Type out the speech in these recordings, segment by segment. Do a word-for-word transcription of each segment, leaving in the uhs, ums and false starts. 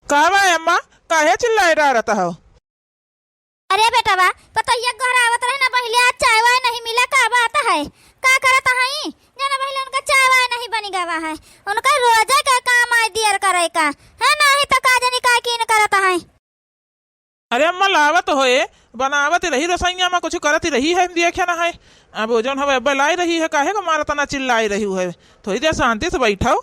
का बा अम्मा, काहे चिल्लाए डारत हो? अरे बेटवा, पतोहिया गोहरावत रहे ना बहिले, आज चाय वाय नहीं मिला, का बात है? का करत हई? जाना बहिले उनका चाय वाय नहीं बनी गवा है, उनका रोजे के काम आय दियर करे का है, नहीं तो का जानी का कीन करत है। अरे अम्मा, लावत होए, बनावत रही रसोइया में, कुछ करत रही है, देखे ना है। अब जौन हवे अब्बे लाई रही है, काहे को मारा तना चिल्लाई रही है? थोड़ी देर शांति से बैठो।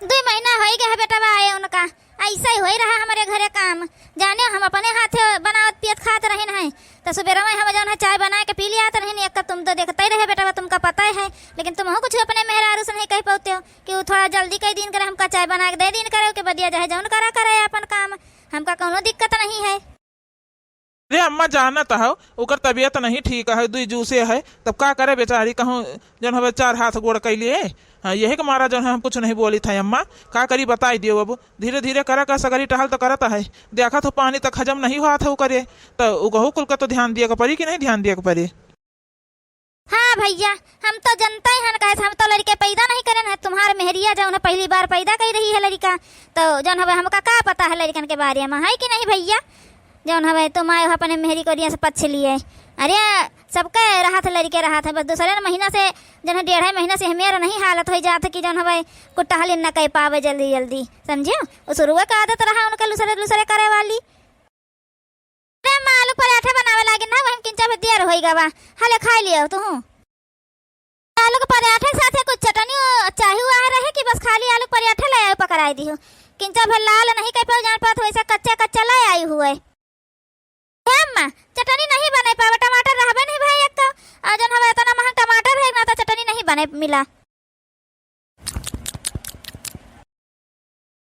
दुइ महीना होई गए है बेटवा आए उनका, ऐसा ही होई रहा हमरे घरे काम। जाने हम अपने हाथे बनावत पियत खात रहिन है, तो सुबेरा में हम जौन है चाय बनाए के पी लियात रहिन, एक कप तुम तो देखते ही रहे बेटवा, तुमका पता ही है, लेकिन तुमहू कुछ अपने मेहरारू से नहीं कह पाते हो कि वो थोड़ा जल्दी कह दिन करे, हमका चाय बना के दे दिन करे, ओके बदिया चाहे जौन करा करे अपन काम, हमका कौनो दिक्कत नहीं है। अरे अम्मा, जानत हो, ओकर तबियत नहीं ठीक है, दुई जूसे है, तब का करे बेचारी, कहूँ जौन हवे चार हाथ गोड़ कैलिए। हाँ, यही के मारा जौन है हम कुछ नहीं बोली था अम्मा, का करी बताई दियो। अब धीरे धीरे करा का सगरी टहल तो करत है, देखत हो पानी तक हजम नहीं हुआ था ओकरे, तो ओकहू कुल का तो ध्यान दिए के पड़ी कि नहीं ध्यान दिए के पड़ी। हाँ भैया, हम तो जनते ही हन, काहे से हम तो लड़के पैदा नहीं करेन है। तुम्हार मेहरिया जौन है पहली बार पैदा कर रही है लड़का, तो जौन हवे हमका का पता है लड़कन के बारे में, है कि नहीं भैया? जौन हवे तुम आए हो अपने मेहरी को ओरिया से पछ लिए। अरे सबके रहत है, लड़के रहत है, बस दूसरे न महीना से जौन है डेढ़ महीना से हमें नहीं हालत हो जात है कि जौन हवे कुछ टहलिन न कर पावे जल्दी जल्दी, समझे? वो शुरुए का आदत रहा उनके लुसरे लुसरे करे वाली। अरे अम्मा, आलू पराठा बनावे लागिन ना, वही में किंचा भर दियर होई गवा। हले खाई लियो तुहू। आलू के पराठा के साथे कुछ चटनी ओ-, चाही हुआ रहे कि बस खाली आलू पराठा ले आयो पकड़ाई दिहु। किंचा भर लाल नहीं कह पाऊ जान पात, वैसे कच्चा कच्चा ले आई हुए। हे अम्मा, चटनी नहीं बने पावे, टमाटर रहबे नहीं भाई एक तो। आ जौन हवे इतना महंग टमाटर है ना, तो चटनी नहीं बने मिला।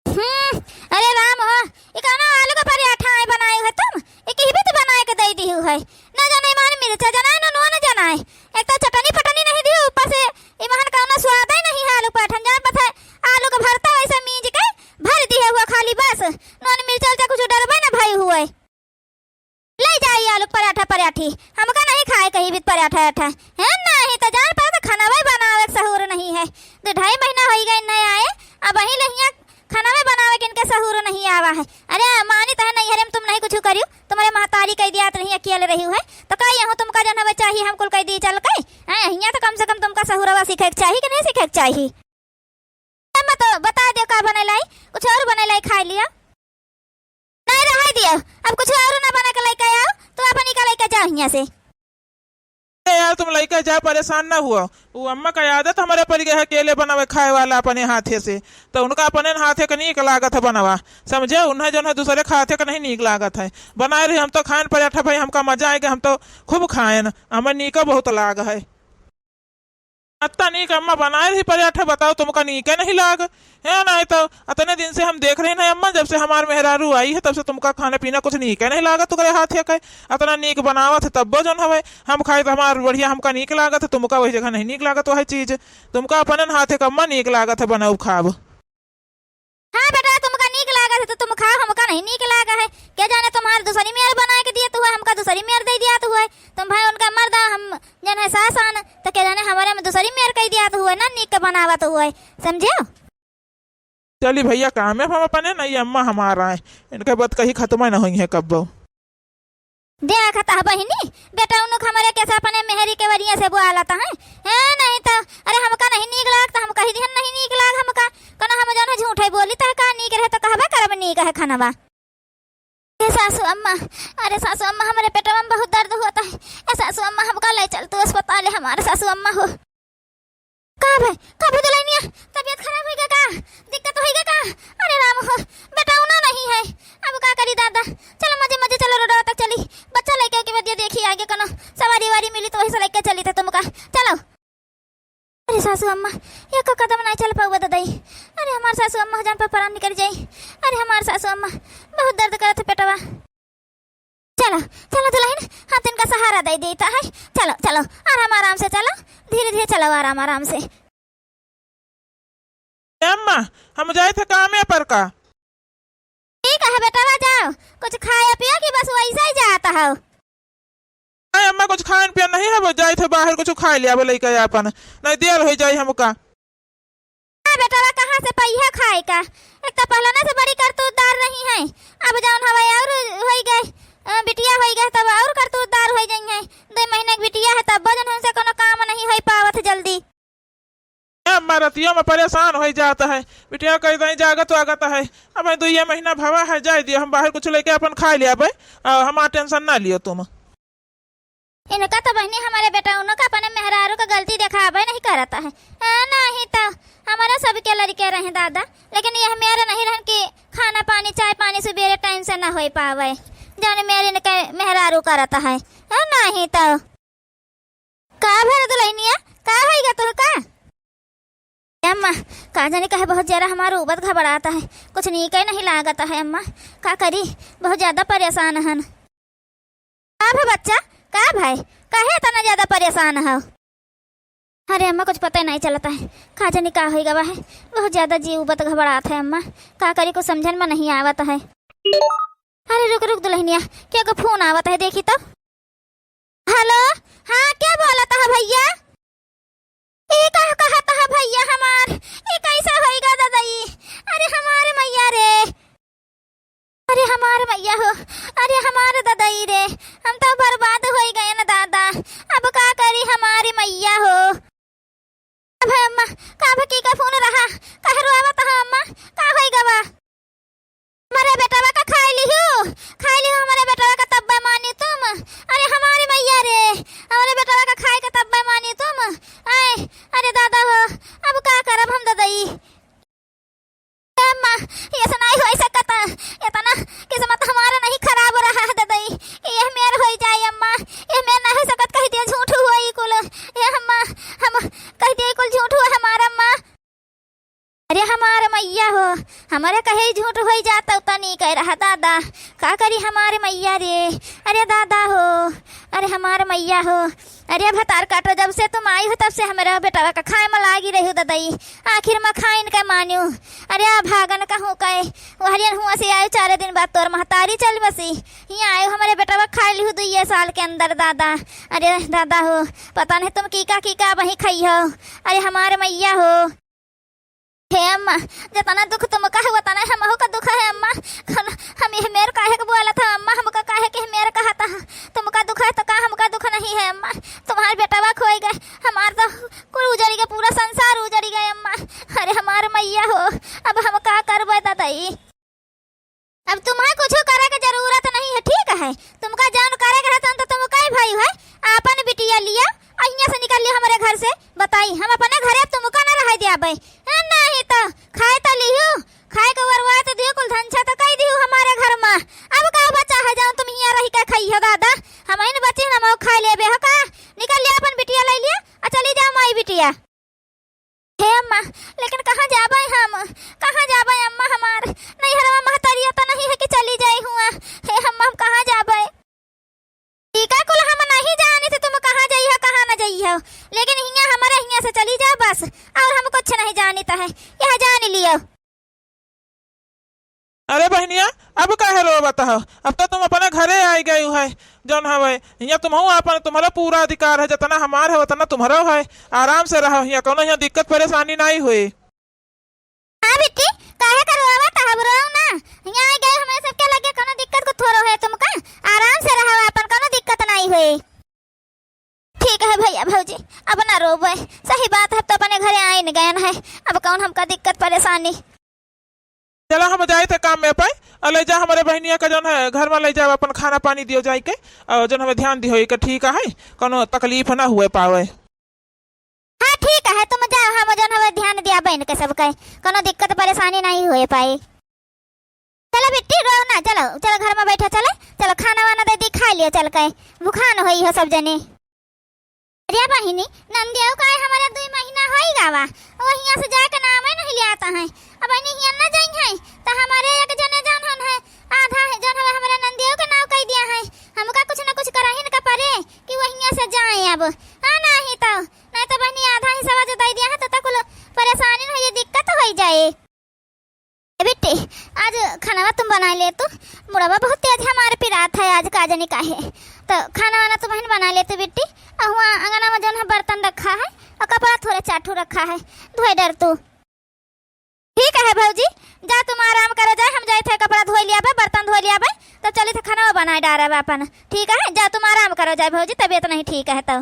हम्म, अरे राम हो, ई कौनो आलू के पराठा है बनाए है तुम? ई किहबे तो बनाए के दे दिहु है। ना जाने ईमान मिर्चा जनाए, ना नून जनाए। एक तो चटनी फटनी नहीं दिहु, ऊपर से ई महन कौनो स्वाद ही नहीं है आलू पराठा। जान पता है, आलू के भरता वैसे मीज के भर दिहे हुआ खाली बस। नून मिर्चा उर्चा कुछ डरबे ना भई हुए। ले जाई आलू के पराठा पराठी, हमका नहीं खाए कहीं भी पराठा अठा। है नहीं तो जान पड़े तो खाना भी बनावे के सहूर नहीं है। दो ढाई महीना होई गए नहीं आए, अब वही लहिया खाना भी बनावे के इनके सहूर नहीं आवा है। अरे मानी तो है नहीं, हरे में तुम नहीं कुछ करियो, तुम्हारे महतारी कह दिया नहीं अकेले रही है, तो का यहूँ तुमका जौन हवे चाहिए हम कुल कह दी चल के। हैं, हियाँ तो कम से कम तुमका सहूरवा सीखे के चाहिए कि नहीं सीखे के चाहिए? अम्मा तो बता दियो का बने लाई, कुछ और बने लाई खाए लियो। नहीं रहे दियो, अब कुछ और ना बना के लेके आओ, तू अपनी का लेके जाओ हियाँ से। ए यार, तुम लेके जाओ, परेशान ना हुआ। वो अम्मा का आदत हमारे पड़ गया है अकेले बनावे खाए वाला अपने हाथे से, तो उनका अपने हाथे का नीक लागत है बनवा, समझे? उन्हें जौन है दूसरे के हाथे का नहीं नीक लागत है। बनाए रही हम तो खाएन पराठा भाई, हमका मजा आएगा, हम तो खूब खाएन, हमें नीका बहुत लाग है। अत्ता नीक अम्मा बनाए रही पराठा, बताओ तुमका नीके नहीं लाग? है नहीं तो अतने दिन से हम देख रहे हैं अम्मा, जब से हमार मेहरारू आई है तब से तुमका खाना पीना कुछ नीके नहीं लागा, तुकरे हाथ है के अतना नीक बनावत है तब्बो जौन हवे हम खाई तो हमार बढ़िया हमका नीक लागत है, तुमका वही जगह नहीं नीक लागत वही चीज, तुमका अपने हाथ है के अम्मा नीक लागत है बनाऊ खाब। हाँ बेटा, तुमका नीक लागत है तो तुम खाओ, हमका नहीं नीक लागा है। क्या जाने तुम्हार दूसरी मेर बनाए के दिया तो हुआ, हमका दूसरी मेर दे दिया तो हुआ। तुम भाई उनका मर्दा, हम जन है सास आन, तो क्या जाने हमारे में दूसरी मेर कह दिया तो हुआ, ना नीक के बनावा तो हुआ, समझे? चली भैया, काम में हम अपने नहीं, अम्मा हमारा है, इनके बात कहीं खत्म ना होई है कब्बो। देखत ह बहिनी, बेटा उनुक हमरे कैसे अपने मेहरी के वरिया से बोलत है। ए, नहीं तो, अरे हमका नहीं नीक लाग, तो हम कही दिहन नहीं नीक लाग हमका। कना हम जौन है झूठ है बोली, तो का नीक रहे तो कहबे करब नीक है खनवा। ए सासू अम्मा, अरे सासू अम्मा, हमरे पेटवा में बहुत दर्द होता है। ए सासू अम्मा, हमका ले चल तू अस्पताल, हमारे सासू अम्मा हो। का भे, का भे दुल्हनिया, तबीयत खराब होइगा का? दिक्कत होइगा का? अरे राम हो, बेटा उना नहीं है, अब का करी दादा? चलो मजे मजे चलो रोडवा तक चली, बच्चा लेके के बदिया देखी आगे कोनो सवारी वारी मिली तो वही से लेके चली थे तुमका, चलो। अरे सासू अम्मा, एको कदम नहीं चल पाउबा ददाई। अरे हमार सासू अम्मा जान पर प्राण निकल जाई। अरे हमार सासू अम्मा, बहुत दर्द करत है पेटवा। चलो, चलो दुल्हन, हम तिनका सहारा दे देता है। चलो, चलो, आराम आराम से चलो, धीरे धीरे चलो, आराम आराम से। ए अम्मा, हम जाए थे कामे पर का। ठीक है बेटवा, जाओ, कुछ खाए पियो कि बस वैसे ही जाता हो। नहीं अम्मा, कुछ खान पियन नहीं है, बस जाए थे बाहर कुछ खाए लिया, बोले क्या अपन, नहीं देर हो जाए हमका। हाँ बेटवा, कहाँ से पइहा खाए का। एक तो पहलना से बड़ी करतूतदार रही हैं, अब जौन हवै और होइ गए, अ, बिटिया होइ गए तब और करतूतदार होइ जइहैं। दुइ महीना के बिटिया है तब जौन हमसे कोनो काम नहीं होइ पावत जल्दी। ए अम्मा, रतियों में परेशान होइ जात है, बिटिया कई दई जागत वागत है। अब दुइये महीना भवा है, जाए दियो, हम बाहर कुछ लइके अपन खाइ लेबै, अ, हमार tension ना लियो तुम। इनका तो बहिनी हमरे बेटउनो का अपने मेहरारू का गलती देखाबै नहीं करत है। ए, नहीं तो हमरे सबके लड़िके रहे दादा, लेकिन यह मेरे नहीं रहन कि खाना पानी, चाय पानी सुबेरे time से ना होइ पावै, जौन मेरे इनके मेहरारू करत है। ए, नहीं तो का भर दुलहिनिया, का होइगा तुहका? ए अम्मा, का जानी काहे बहुत जरा हमार उबत घबरात है, कुछ नीके नहीं लागत है अम्मा, का करी, बहुत ज्यादा परेशान हन। का भा बच्चा, का भाई, काहे इतना ज्यादा परेशान हो? अरे अम्मा, कुछ पता ही नहीं चलता है, का जानी का होइ गवा है, बहुत ज्यादा जी उबत घबरात है अम्मा, का करी, कुछ समझन में नहीं आवत है। अरे रुक रुक दुलहिनिया, केहू का फोन आवत है, देखी तो। हेलो, हाँ, के बोलत है भइया? ई का कहत है भइया हमार? ई कइसे होइगा ददई? अरे हमार मइया रे, अरे हमार मइया हो, अरे हमार ददई रे, हम तो बर्बाद होइ गएन दादा, अब का करी हमारी मइया हो। अब है अम्मा, का भकी का फोन रहा, काहे रोवत हो अम्मा, का होइ गवा? हमरे बेटवा का खाइ लिहू, खाइ लिहू हमरे बेटवा का, तब्बे मानी तुम। अरे हमारी मइया रे, हमरे बेटवा का खाइ का तब्बे मानी तुम। आय, अरे दादा हो, अब का करब हम ददई? ए अम्मा, ये से नहीं होइ सकत, इतना किस्मत हमारा नहीं खराब रहा है ददई कि यह मेर होइ जाए अम्मा, यह मेर नहीं होइ सकत, कहि दिया झूठ हुआ ई कुल। ए अम्मा, हम कहि दिया ई कुल झूठ हुआ हमारा अम्मा। अरे हमार मइया हो, हमरे कहे झूठ होइ जात, उतना नीक रहा दादा, का करी हमार मइया रे, अरे दादा हो, अरे हमार मइया हो, अरे भतार काटो, जब से तुम आई हो तब से हमरे बेटवा का खाए में लागी रही हो ददई, आखिर में खाइन के मान्यू, अरे आ भागन कहूँ कहे, वहरियन हुआ से आयो चार दिन बाद तोर महतारी चल बसी, हियाँ आयो हमरे बेटवा खाइ लिहू दुइये साल के अंदर दादा, अरे दादा हो, पता नहीं तुम की का की का वहीं खाई हो, अरे हमार मइया हो। हे अम्मा, जितना दुख तुमका है, उतना हमहू का दुख है अम्मा। हम, हम यह मेर काहे के बोलत है अम्मा? हमका काहे के मेर कहत है? तुमका दुख है तो का हमका दुख नहीं है अम्मा? तुम्हार बेटवा खोइ गए, हमार तो कुल उजरि गए, पूरा संसार उजरि गए अम्मा। अरे हमार मइया हो, अब हम का करबे ददई? अब तुम्हें कुछ करे के जरूरत नहीं है, ठीक है? तुमका जौन करे के है, तौन तो तुम कई भाई है, आपन बिटिया लिया और यहाँ से निकल लियो हमरे घर से। बताई, हम अपने घरे अब तुमका न रहे दियाबे। ए, नहीं तो खाए तो लिहू, खाए के वरवाए तो दियो, कुल धंधा तो कई दिहू हमारे घर में। अब का बचा है जौन तुम यहाँ रही के खाई हो दादा? हम ही न बची, हम खाए लेबे हो का? निकल लिया अपन बिटिया ले लिया और चली जाओ माई बिटिया। हे अम्मा, लेकिन कहाँ जाबै हम? कहाँ जाबै अम्मा हमार? नैहरवा महतरिया तो नहीं है कि चली जाई हुआ। हे अम्मा, हम कहाँ जाबै? ई का कुल हम नहीं जानी थे तुम कहाँ जाई हो, कहाँ न जाई हो, लेकिन हियाँ हमारे हियाँ से चली जाओ बस, और हम कुछ नहीं जानी तो है, यह जान लियो। अरे बहनिया, अब काहे रोवत हो? अब तो तुम अपने घरे आइ गई है, जौन हवे, हियाँ तुमहू आपन, तुम्हारा पूरा अधिकार है, जितना हमार है, उतना तुम्हारो है। आराम से रहो हियाँ, कौनो हियाँ दिक्कत परेशानी नहीं हुई। हाँ बिट्टी, काहे का रोवत हो? अब रोओ ना, हियाँ आइ गए, हमरे सबके लगे कौनो दिक्कत को थोड़ो है तुमका, आराम से रहो आपन, कौनो दिक्कत नहीं हुई। ठीक है भैया भौजी, अब ना रोबे। सही बात है, अब तो अपने घरे आइन गयन है, अब कौन हमका दिक्कत परेशानी। चला हम जाए थे काम में पे, और ले जा हमारे बहनिया का जौन है घर में ले जाओ, अपन खाना पानी दियो जाए के, और जौन हमें ध्यान दियो के, ठीक है, कौनो तकलीफ ना हुए पावे। हाँ ठीक है, तुम जाओ, हम जौन हमें ध्यान दिया बहन के सबके, कौनो दिक्कत परेशानी नहीं हुए पाई। चलो बिट्टी, रो ना, चलो, चलो घर में बैठो, चलो, चलो खाना वाना दे दी, खा लियो चल के, भुखान होई हो सब जने। अरे बहिनी, नंदियो का है हमारे दुई महीना होई गावा, वो हियाँ से जाए के नाम ही नहीं लियाता है। अब बहिनी हियाँ ना जाई है, तो हमारे एक जने जान हन है, आधा है जौन हमें हमारे नंदियो के नाम कह दिया है, हमका कुछ ना कुछ कराहिन का परे कि वो हियाँ से जाए अब। हाँ, नहीं तो, नहीं तो बहिनी आधा ही सवा जो दे दिया है, तो तक कुल परेशानी नहीं, ये दिक्कत हो जाए। ए बिट्टी, आज खाना तुम बनाइ ले तू, मुड़वा बहुत तेज हमार पिरात है आज, का जानी काहे। तो खाना वाना तुम बहिन बनाइ ले तू बिट्टी, और हुआ अंगना में जौन है बर्तन रखा है, और कपड़ा थोड़े चार ठो रखा है, धोए डर तू। ठीक है भौजी, जा तुम आराम करो जाए, हम जाइत है कपड़ा धोइ लियाबे, बर्तन धोइ लियाबे, तब चलित है खाना बनाए डारब अपन। ठीक है, जा तुम आराम करो जाए भौजी, तबियत नहीं ठीक है तो।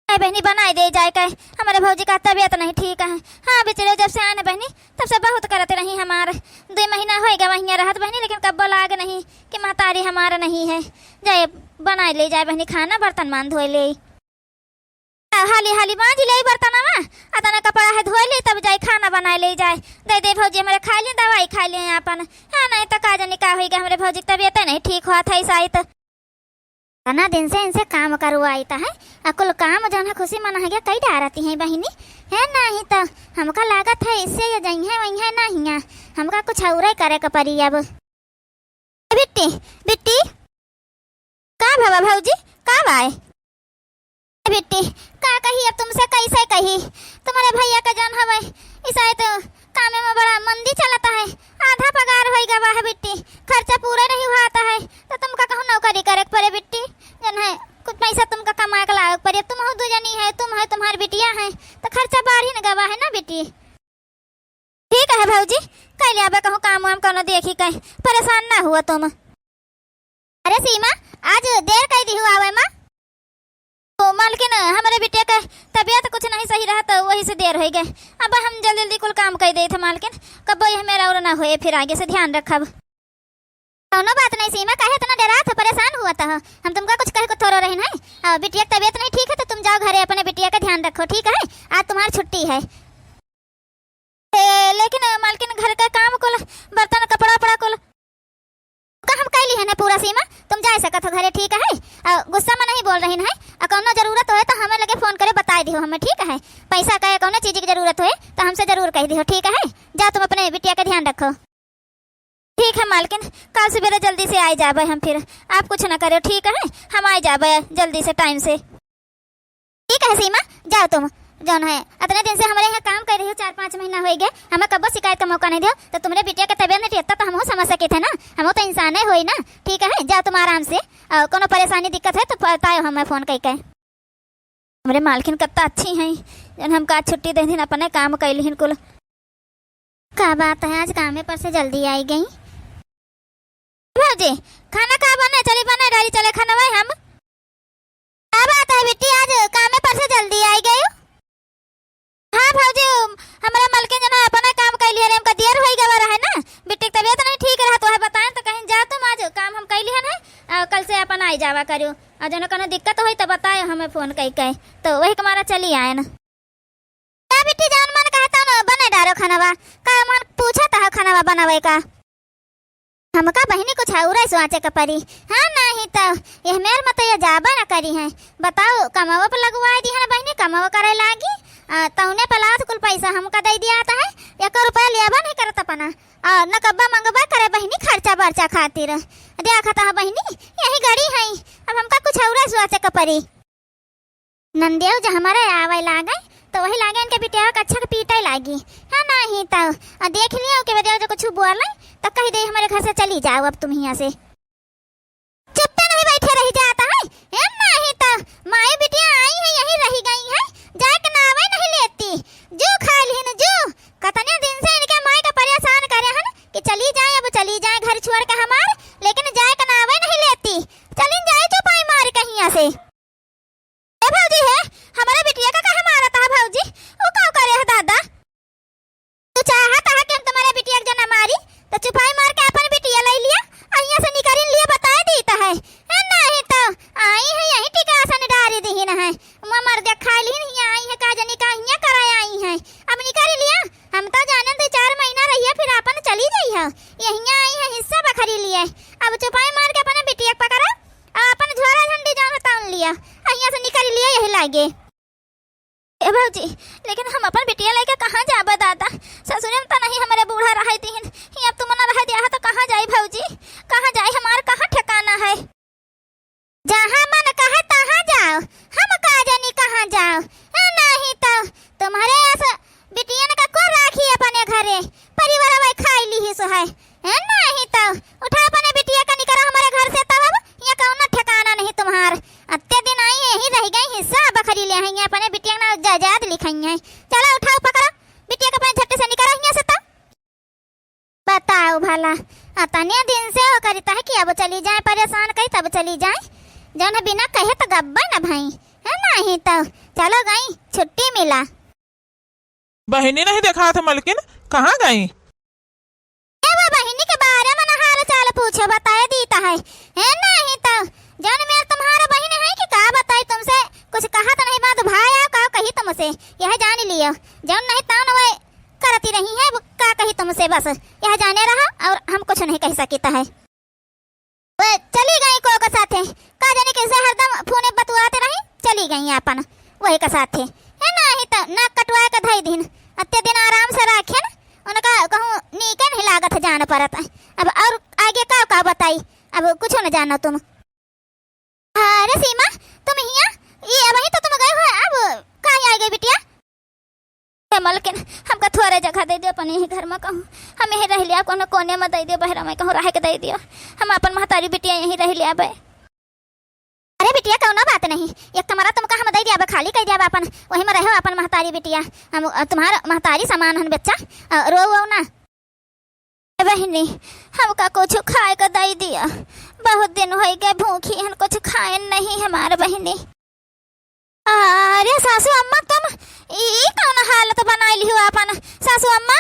ए बहिनी, बनाइ देइ जाए के, हमरे भौजी का तबियत नहीं ठीक है। हाँ, बिचरे जब से आए न बहिनी, तब से बहुत करत रही हमार। दुइ महीना होइ गवा हियाँ रहत बहिनी, लेकिन कब्बो लाग नहीं कि महतारी हमार नहीं है। जाए बनाइ लेइ जाए बहिनी खाना, बर्तन मान धोइ लेइ। हाली हाली माँजि लेइ बर्तनवा, अतना कपड़ा है धोइ लेइ, तब जाए खाना बनाइ लेइ जाए। दे दे भौजी हमरे खाइ लेइ, दवाई खाइ लेइ आपन। हाँ, नहीं तो का जानी का होइगा, हमरे भौजी के तबियत नहीं ठीक होत है शायद। इतना दिन से इनसे काम करवाइत है, अ कुल काम जौन है खुशी मनाइ के कइ डारती हैं बहिनी। है नहीं तो हमका लागत है इससे ये जइहैं वइहैं नहीं है, हमका कुछ औरे करे के परी अब। बिट्टी, बिट्टी, का भवा भौजी, का बाय? बिट्टी, का कही अब तुमसे, कैसे कही? तुम्हरे भइया का जौन हवे, इसाइत कामे में बड़ा मंदी चलत है, आधा पगार होइ गवा है बिट्टी, खर्चा पूरा नहीं होत है, तो तुमका कहूँ नौकरी करे के परे बिट्टी, जौन है कुछ पैसा तुमका कमाए के लावे के परे। अब तुमहू दू जनी है, तुम है, तुम्हार बिटिया है, तो खर्चा बढ़ी न गवा है ना बिट्टी। ठीक है भौजी, कइ लियाबे कहूँ काम वाम कौनो देखी के, परेशान ना हुआ तुम। अरे सीमा, आज देर कइ दिहू आवे मा? ओ मालकिन, हमरे बिटिया के तबियत कुछ नहीं सही रहा, तो वही से देर होइ गए। अब हम जल्दी जल्दी कुल काम कइ देइत है मालकिन, कब्बो यह मेरा और ना होए, फिर आगे से ध्यान रखब। कौनो बात नहीं सीमा, काहे इतना डेरात हो, परेशान हुआ था? हम तुमका कुछ कहे को थोड़ो रहिन है। और बिटिया के तबियत नहीं ठीक है, तो तुम जाओ घरे, अपने बिटिया का ध्यान रखो, ठीक है? आज तुम्हार छुट्टी है। ए, लेकिन मालकिन, घर का काम कुल, बर्तन, कपड़ा, उपड़ा कुल का हम कइ लिहन है पूरा सीमा, तुम जाइ सकत हो घरे, ठीक है? और गुस्सा में नहीं बोल रहिन है, और कौनो जरूरत होए तो हमें लगे फोन करे, बताइ दिहो हमें, ठीक है? पैसा का या कौनो चीज की जरूरत होए तो हमसे जरूर कहि दिहो, ठीक है? जाओ तुम अपने बिटिया का ध्यान रखो। ठीक है मालकिन, काल सुबेरे जल्दी से आइ जाबे हम फिर। आप कुछ ना करो, ठीक है? हम आइ जाबे जल्दी से, टाइम से। ठीक है सीमा, जाओ तुम। जौन है, अतने दिन से हमरे यहाँ काम कइ रही हो, चार पाँच महीना होइ गए, हमें कब्बो शिकायत का मौका नहीं दियो, तो तुम्हरे बिटिया के तबियत नहीं ठीक, तो हमहू समझ सकित है ना, हमहू तो इंसाने होई ना। ठीक है, जाओ तुम आराम से, और कौनो परेशानी दिक्कत है तो बतायो हमें फोन कइ के। हमरे मालकिन कत्ता अच्छी हैं, जौन हमका छुट्टी दे दिन, अपने काम कइ लिहिन कुल। का बात है, आज कामे पर से जल्दी आइ गई? भौजी, खाना का बने? चली बने डारी, चले खाना भाई हम। का बात है बिट्टी, आज कामे पर से जल्दी आइ गई? हाँ भौजी, हमरा मलकिन जना अपना काम कइ लिया रे, हमका देर होइ गवा रहे ना, बिट्टी के तबियत नहीं ठीक रहा, तो है बताएं तो कहीं जा तुम, आज काम हम कइ लिहन है, आ, कल से अपन आइ जावा करियो, और जौन कौनो दिक्कत होई तो बतायो हमें फोन कइ के, तो वही के मारा चली आएन। का बिट्टी, जौन मन कहे तौन बने डारो खानवा, का मन पूछत है खानवा बनावे का? हमका बहिनी कुछ औरे सोचे के परी। हाँ, नहीं तो यह मेल में तो ये जाबे न करी हैं। बताओ, कमावा पे लगवाए दी है ना बहिनी, कमावा करे लागी। आ, तौने पलास कुल पैसा हमका दे दिया आता है, एक रुपया लेबा नहीं करत अपना। और न कब्बा मंगबा करे बहिनी खर्चा बर्चा खातिर। देखत है बहिनी, यही गड़ी है, अब हमका कुछ औरे सोचे के परी। नंदियो जो हमारे आवे लागे, तो वही लागे इनके बिटिया के अच्छा के पीटे लागी। हाँ, नहीं तो, आ, देख लियो के बजाय जो कुछ बोले, तो कहि दे, "हमारे घर से चली जाओ अब तुम हियाँ से।" चुप तो नहीं बैठे रह जाता है, ए, नहीं तो, माई बिटिया आई है, यहीं रह गई है, जाए के नावे नहीं लेती। जो खा लिहिन, जो, कतने दिन से इनके माई का परेशान करे हन कि चली जाए, अब चली जाए घर छोड़ के हमार, लेकिन जाए के नावे नहीं लेती। चलिन जाए चुपाई मार के हियाँ से। ए भौजी है, हमारे बिटिया का काहे मारत है भौजी? उ का करे है दादा? तू चाहत है कि हम तुम्हारे बिटिया के जना मारी, तो चुपाई मार के अपन बिटिया ले लिया, और यहाँ से निकल लिया, बताए दीत है। ए, नहीं तो आई है यही टिकासन डारी दीहिन है। मुँह मर दे खा लीन, यहाँ आई है का जनी का यहाँ कराए आई है। अब निकल लिया, हम तो जाने दो चार महीना रहिए फिर अपन चली जाई है। यहीं आई है हिस्सा बखरी लिए। अब चुपाई मार के अपने बिटिया के पकड़ा, आ, अपन झोरा झंडी जौन है तौन लिया, आ, हियाँ से निकल लिया यही लागे। ए भौजी, लेकिन हम अपन बिटिया लेके कहाँ जाबे दादा? ससुरे में तो नहीं हमारे बूढ़ा रहे दीन, हियाँ तुम ना रहे दिया है तो कहाँ जाई भौजी? कहाँ जाई, हमार कहाँ ठिकाना है? जहाँ मन कहे तहाँ जाओ, हम का जानी कहाँ जाओ। ए, नहीं तो तुम्हारे ऐसा बिटियन का को राखी अपने घरे, परिवार वही खाई ली ही सो है। ए, नहीं तो उठा अपने बिटिया का निकरा हमारे घर से, तब अब यहाँ कौनो ठिकाना नहीं तुम्हार। अत्ते दिन आई यही रह गई हिस्सा बखरी ले आई, अपने बिटिया ना जायदाद लिखाई है। चलो उठाओ पकड़ो बिटिया का, अपने झट्टे से निकरा यहाँ से। बताओ भला, अतने दिन से वो करित है कि अब चली जाए, परेशान करी तब चली जाए। जौन है बिना कहे तो गब्बे न भई, है नहीं तो चलो गई, छुट्टी मिला। बहिनी नहीं देखात है मलकिन, कहाँ गई? ए वो बहिनी के बारे में न हाल चाल पूछो, बताए दीत है। है नहीं तो जौन मेर तुम्हारा बहिन है कि का बताई तुमसे, कुछ कहा तो नहीं बात भाई, आओ का कही तुमसे, यह जान लियो। जौन नहीं तौन वह करती रही है, वो का कही तुमसे, बस यह जाने रहा और हम कुछ नहीं कह सकित है। वे चली गई को के साथे, का जाने कैसे हरदम फोने बतुआत रही, चली गई आपन वही के साथे। है नहीं तो नाक कटवाए के धई दिन, अत्ते दिन आराम से राखेन, उनका कहूँ नीके नहीं लागत जान परत। अब और आगे का का बताई, अब कुछ न जानो तुम। अरे सीमा, तुम हियाँ, ये अबहीं तो तुम गए हो, अब काहे आ गई बिटिया? हे मलकिन, हमका थोड़े जगह दे दियो अपने ही घर में कहूँ, हम यहीं रह लिया, कोनो कोने में दे दियो, बहरा में कहूँ रह के दे दियो, हम अपन महतारी बिटिया यहीं रह लिया बे। अरे बिटिया, कौनो बात नहीं, एक कमरा तुमका हम दे दिया बे, खाली कर दिया बे अपन, वही में रहो अपन महतारी बिटिया, हम, अ, तुम्हार महतारी समान हन बच्चा, अ, रो वो ना। ए बहिनी, हमका कुछ खाए के दई दिया, बहुत दिन होई गए भूखी हन, कुछ खाएन नहीं हमार बहिनी। अरे सासू अम्मा, तुम ई, ई कौन हालत बनाई लिहो आपन सासू अम्मा?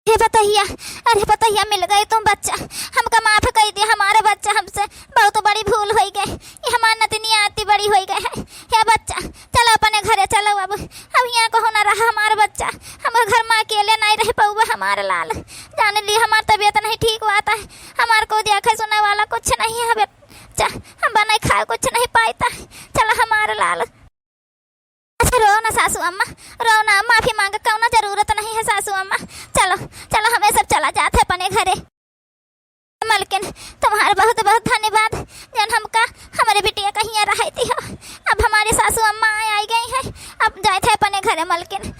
हे बतहिया, अरे बतहिया, मिल गए तुम बच्चा, हमका माफ कर दिया, हमारे बच्चा हमसे बहुत बड़ी भूल होई गए, ये हमार नतनी आती बड़ी होई गए है। हे बच्चा, चलो अपने घरे चलो, अब, अब यहाँ कहूँ ना रहा हमार बच्चा, हम घर में अकेले नहीं रह पउबे हमार लाल। जान ली हमार तबीयत नहीं ठीक हुआ था, हमार को देखे सुने वाला कुछ नहीं है बच्चा, हम बनाए खाए कुछ नहीं पाइता। चलो हमार लाल। अच्छा रो ना सासू अम्मा, रो ना, माफी मांगे कौनो जरूरत नहीं है सासू अम्मा। चलो, चलो हमें सब चला जात है अपने घरे। मलकिन, तुम्हार बहुत बहुत धन्यवाद, जन हमका हमरे बिटिया का हियाँ रहती हो। अब हमारे सासू अम्मा आ, आई गई है, अब जाए थे अपने घरे मलकिन।